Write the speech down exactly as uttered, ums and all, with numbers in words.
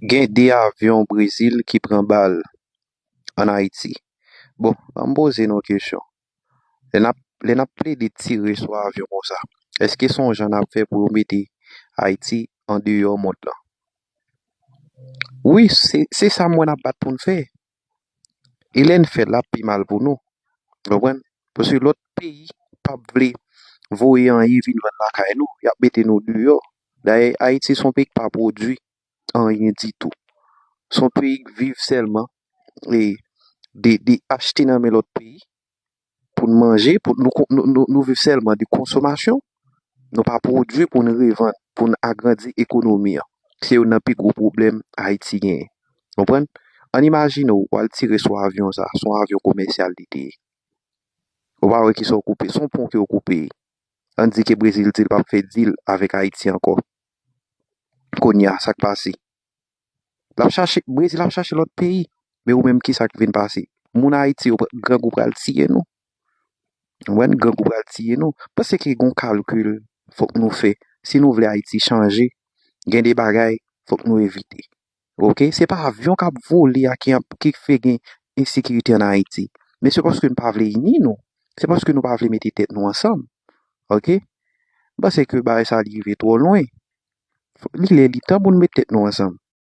Gen de avyon Brezil ki pran bal ann Ayiti. Bon, ban m poze nou kesyon. Lè n ap, lè n ap plede tire sou avyon konsa, èske se yon jan n ap fè pou yo mete Ayiti andeyò mond lan? Wi, se, se sa m wè n ap bat pou n fè. E lè n fè l, l ap pi mal pou nou. Ou konprann? Paske lòt peyi p ap vle voye anyen vin vann lakay nou. Y ap mete nou deyò. Dayè, Ayiti se yon peyi ki pa pwodui anyen ditou. Se yon peyi ki viv sèlman e de, de achte nan men lòt peyi pou n manje, pou nou, nou, nou, nou viv sèlman de konsomasyon. Nou pa pwodui pou n revann, pou n agrandi ekonomi an. Se youn nan pi gwo pwoblèm Ayiti genyen. Konprann? Ann imajine w, w al tire sou avyon sa, se yon avyon komèsyal li te ye. Ou pa wè kisa w koupe, se yon pon ke w koupe. Ann di ke Brezil di l p ap fè dil avèk Ayiti ankò. Kounye a, sa k pase? L ap chache, Brezil ap chache lòt peyi. Men ou menm, kisa k vin pase? Moun Ayiti yo, grangou pral tiye nou. Ou konprann? Grangou pral tiye nou. Panse ke gon kalkil fòk nou fè. Si nou vle Ayiti chanje, gen de bagay fòk nou evite. Oke? Se pa avyon k ap vole a ki, ki fè gen ensekirite ann Ayiti. Men se paske nou pa vle ini nou. Se paske nou pa vle mete tèt nou ansanm. Oke? M panse ke bagay sa li rive twò lwen. Li lè li tan pou nou met tèt nou ansanm.